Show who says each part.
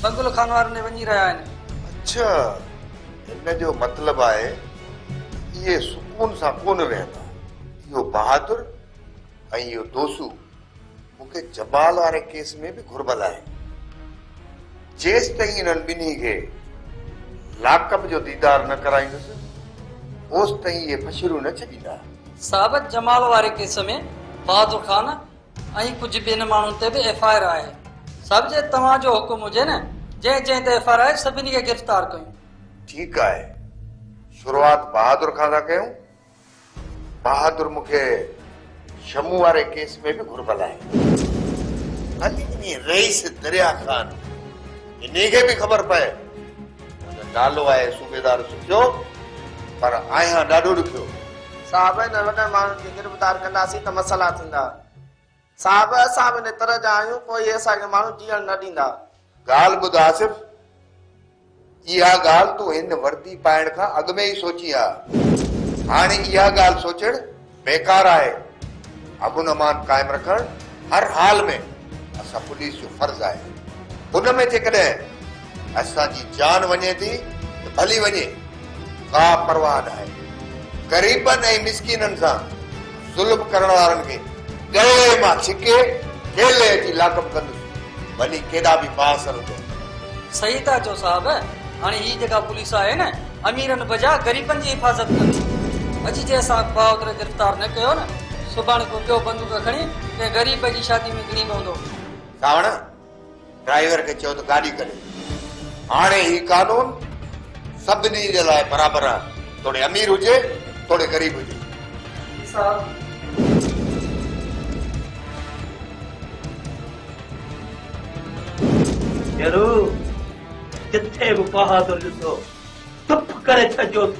Speaker 1: بنگل خان وارن ڏي وڃي رهيا آهن.
Speaker 2: اڇا، ان جو مطلب آهي اهي سڪون سان ڪونه ويهندا. اهو بهادر ۽ اهو دوسو مون کي جمال واري ڪيس ۾ به گهربل آهي. جيستائين انهن ٻنهي کي لاڪپ جو ديدار نه ڪرائيندس، اوستائين اهي ڦشريون نه ڇڏيندا.
Speaker 1: صاحب، جمال واري ڪيس ۾ بهادر خان ۽ ڪجهه ٻين ماڻهن تي به ايف I R آهي. صاحب، جي توهان جو حڪم هجي نه، جنهن جنهن تي ايف I R آهي سڀني کي گرفتار ڪيون.
Speaker 2: ٺيڪ آهي، شروعات بهادر خان سان ڪيون. بهادر مون کي شمو واري ڪيس ۾ به گهربل آهي. ڀلي انهي رئيس دريا خان انهي کي به خبر پئي. منهنجو نالو آهي صوبيدار سکيو، پر آهيان ڏاڍو ڏکيو.
Speaker 3: صاحب، انهن وڏن ماڻهن کي گرفتار ڪنداسين ته مسئلا ٿيندا. صاحب، اسان به ان طرح جا آهيون، پوء اهي اسان کي ماڻهو جيئڻ نه ڏيندا.
Speaker 2: ڳالهه ٻڌ آصف، اها ڳالهه تون هن وردي پائڻ کان اڳ ۾ ئي سوچي ها. هاڻي اها ڳالهه سوچڻ بيڪار آهي. امن امان قائم رکڻ هر حال ۾ اسان پوليس جو فرض آهي. ان ۾ جيڪڏهن اسان جي جان وڃي ٿي ته ڀلي وڃي، ڪا پرواهه ناهي. غريبن ۽ مسڪينن سان ظلم ڪرڻ وارن کي ڳلي مان ڇڪي ٺيلهي اچي لاڪپ ڪندس، ڀلي ڪيڏا به بااثر هجن.
Speaker 1: صحيح ٿا چئو صاحب، هاڻي هي جيڪا پوليس آهي نه اميرن بجاء غريبن جي حفاظت ڪندي. اڄ جي اسان بهادر گرفتار نه ڪيو نه سڀاڻي ڪو ٻيو بندوق کڻي ڪنهن غريب جي شادي ۾ گهڙي پوندو.
Speaker 2: سانوڻ، ڊرائيور کي چئو ته گاڏي ڪڍي. هاڻي هي قانون سڀني جي لاء برابر آهي، توڙي امير هجي توڙي غريب هجي.
Speaker 1: جي صاحب.
Speaker 4: شيرو، جٿي به بهادر ڏسو، دڦ ڪري ڇڏجوس.